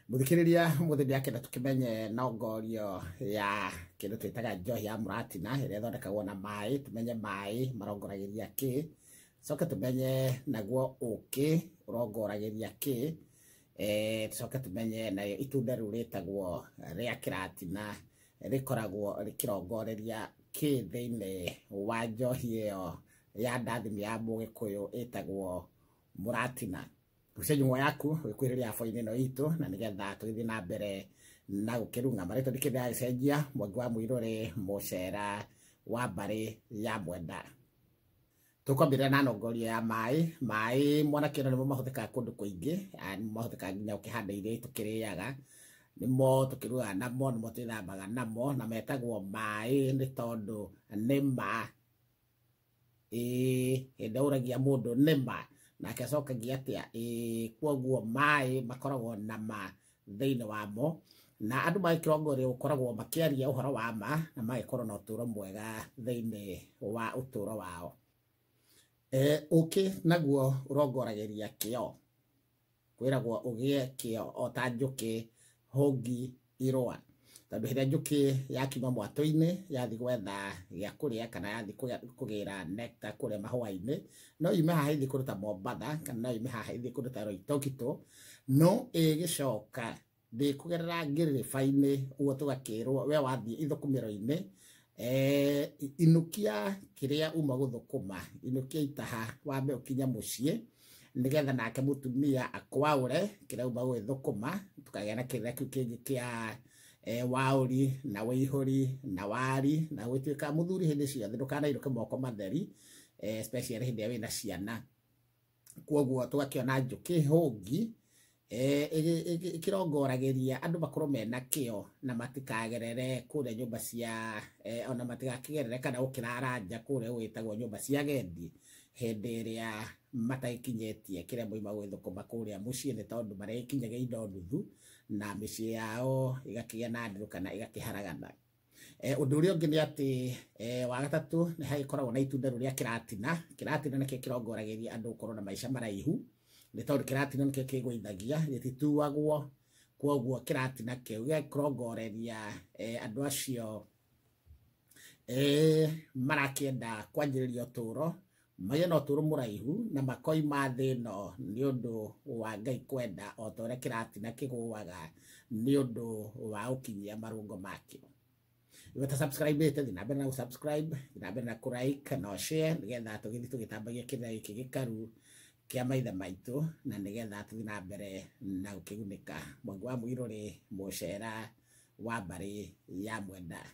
Muthikiriria muthi ndiakenda tukimenye nongorio ya kindu twitaga njohi ya muratina ĩrĩa ĩthondekagwo na maĩ, tumenye maĩ marongoragiria kĩ, coke tumenye naguo ũkĩ ũrongoragiria kĩ, tucoke tumenye nayo itunda rĩu rĩtagwo rĩa kĩratina rĩkoragwo rĩkĩrongoreria kĩ thĩinĩ wa njohi ĩyo ya ndathimi ya mũgĩkũyũ ĩtagwo mũratina. Gucia nyumo yaku wĩkwĩrĩria abu-inĩ ĩno itũ na nĩgetha tũgĩthiĩ na mbere na gũkĩrung'a marĩtwa ndikĩndĩragĩcenjia Mwangi wa Mũirũrĩ mũcera wa mbarĩ ya Mwenda. Tũkwambĩrĩria na nongorio ya maĩ. Maĩ mwanake ĩno nĩmo mahũthĩkaga kũndũ kũingĩ, nĩmo mahũthĩkaga nginya ũkĩhanda irio tũkĩrĩaga, nĩmo tũkĩrugaga namo, nĩmo twĩthambaga namo, na metagwo maĩ nĩ tondũ nĩ ma. Ĩĩ, hĩndĩ ũragia mũndũ nĩ ma, nake acokagia atĩa? Ĩĩ, kwoguo maĩ makoragwo na ma thĩinĩ wamo, na andũ magĩkĩrongoria gũkoragwo makĩaria ũhoro wa ma na magĩkorwo na ũtũro mwega thĩinĩ wa ũtũro wao. Ũkĩ naguo ũrongoragĩria kĩo, kwĩragwo ũgĩe kĩo o ta njũkĩ hũngi irũa, tondũ hĩndĩ ĩrĩa njũkĩ yakiuma mwatũ-inĩ yathiĩ gwetha gĩa kũrĩa kana yathiĩ kũgĩra nectar kũrĩa mahũa-inĩ, no yume haha ĩthiĩ kũndũ ta Mombatha kana no yume haha ĩthiĩ kũndũ ta Loitokitok, no ĩgĩcoka ndĩkũgerera ngĩrĩrĩba-inĩ ũguo tũgakĩrwo we wathiĩ ithũkũmĩro-inĩ, inukia kĩrĩa uma gũthũkũma, inukia itaha wambe ũkinye mũciĩ nĩgetha nake mũtumia akwaũre kĩrĩa uma gũgĩthũkũma, tũkagĩa na kĩrĩra kĩu kĩngĩ kĩa waũri na wĩihũri na wari, na gũtuĩka mũthuri hĩndĩ ciothe ndũkanainũke moko matheri, especially hĩndĩ ĩrĩa wĩna ciana. Kwoguo tũgakĩona njũkĩ hũngi ĩkĩrongoragĩria andũ makorwo mena kĩo na matikagerere kũrĩa nyũmba cia ona matigakĩgerere kana gũkĩrara nja kũrĩa gwĩtagwo nyũmba cia agendi hĩndĩ ĩrĩa matagĩkinyĩtie kĩrĩa moima gwĩthũkũma kũrĩa mũciĩ, nĩ tondũ marĩkinyagia indo nuthu na mĩciĩ yao ĩgakĩgĩa na ndũrũ kana ĩgakĩharagana. Ũndũ ũrĩa ũngĩ nĩ atĩ wa gatatũ nĩ hagĩkoragwo na itunda rĩu rĩa kĩratina. Kĩratina nĩkĩo kĩrongoragĩria andũ gũkorwo na maica maraihu, nĩ tondũ kĩratina nĩkĩo kĩgũithagia, gĩtituagwo. Kwoguo kĩratina kĩu gĩgakĩrongoreria andũ acio marakĩenda kwanjĩrĩria ũtũro, magĩe na ũtũro mũraihu na makoima thĩ ĩno nĩ ũndũ wa Ngai kwenda, o ta ũrĩa kĩratina kĩgũaga nĩ ũndũ wa gũkinyia marũngo makĩo. Iwe ta subscribe ĩte, thiĩ na mbere na gũ-subscribe, thiĩ na mbere na kũ-like na share, nĩgetha tũgĩthiĩ tũgĩtambagia kĩrĩra gĩkĩ gĩkaru kĩa maithe maitũ, na nĩgetha tũthiĩ na mbere na gũkĩgunĩka. Mwangi wa Mũirũrĩ mũcera wa mbarĩ ya Mwenda.